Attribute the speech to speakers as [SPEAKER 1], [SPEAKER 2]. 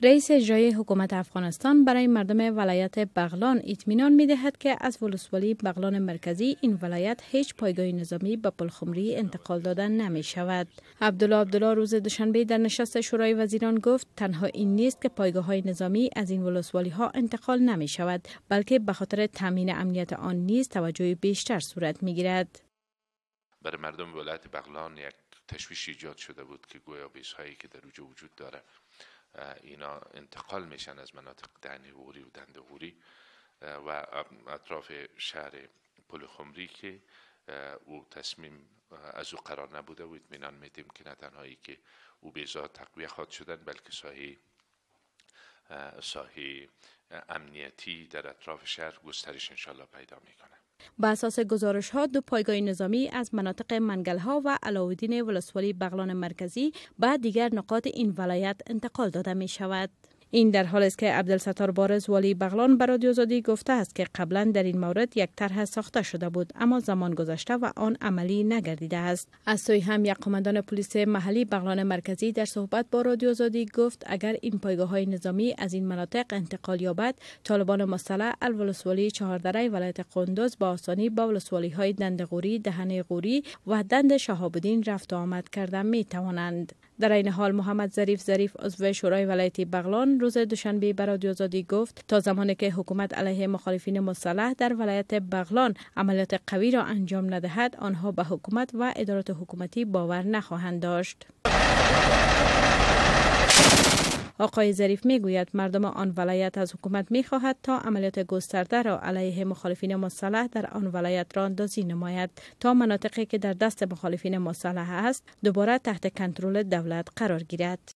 [SPEAKER 1] رئیس اجرایی حکومت افغانستان برای مردم ولایت بغلان اطمینان می‌دهد که از ولسوالی بغلان مرکزی این ولایت هیچ پایگاه نظامی به پلخمری انتقال داده نمی شود. عبدالله عبدالله روز دوشنبه در نشست شورای وزیران گفت تنها این نیست که پایگاه‌های نظامی از این ولسوالی ها انتقال نمی شود، بلکه به خاطر تامین امنیت آن نیز توجه بیشتر صورت می گیرد.
[SPEAKER 2] برای مردم ولایت بغلان یک تشویش ایجاد شده بود که گویا بیس‌هایی که در اوجه وجود داره اینا انتقال میشن از مناطق دهن غوری و دند غوری و اطراف شهر پلخمری که او تصمیم از او قرار نبوده و اطمینان میدیم که نه تنهایی که او بیزا تقویه خواهد شدن، بلکه ساحه امنیتی در اطراف شهر گسترش انشالله پیدا میکنه.
[SPEAKER 1] به اساس گزارش ها دو پایگاه نظامی از مناطق منگل ها و علاودین ولسوالی بغلان مرکزی به دیگر نقاط این ولایت انتقال داده می شود. این در حال است که عبدالستار بارز، والی بغلان، به رادیو آزادی گفته است که قبلا در این مورد یک طرح ساخته شده بود، اما زمان گذشته و آن عملی نگردیده است. از سوی هم یک قماندان پلیس محلی بغلان مرکزی در صحبت با رادیو آزادی گفت اگر این پایگاه های نظامی از این مناطق انتقال یابد، طالبان مسلح الولسوالی چهاردره ولایت قندوز با آسانی با ولسوالی های دند غوری، دهن غوری و دند شهاب الدین رفت و آمد کرده می توانند. در این حال محمد ظریف ظریف، عضو شورای ولایتی بغلان، روز دوشنبه به رادیو آزادی گفت تا زمانی که حکومت علیه مخالفین مسلح در ولایت بغلان عملیات قوی را انجام ندهد، آنها به حکومت و ادارات حکومتی باور نخواهند داشت. آقای ظریف میگوید مردم آن ولایت از حکومت میخواهد تا عملیات گسترده را علیه مخالفین مسلح در آن ولایت را اندازی نماید تا مناطقی که در دست مخالفین مسلح است دوباره تحت کنترل دولت قرار گیرد.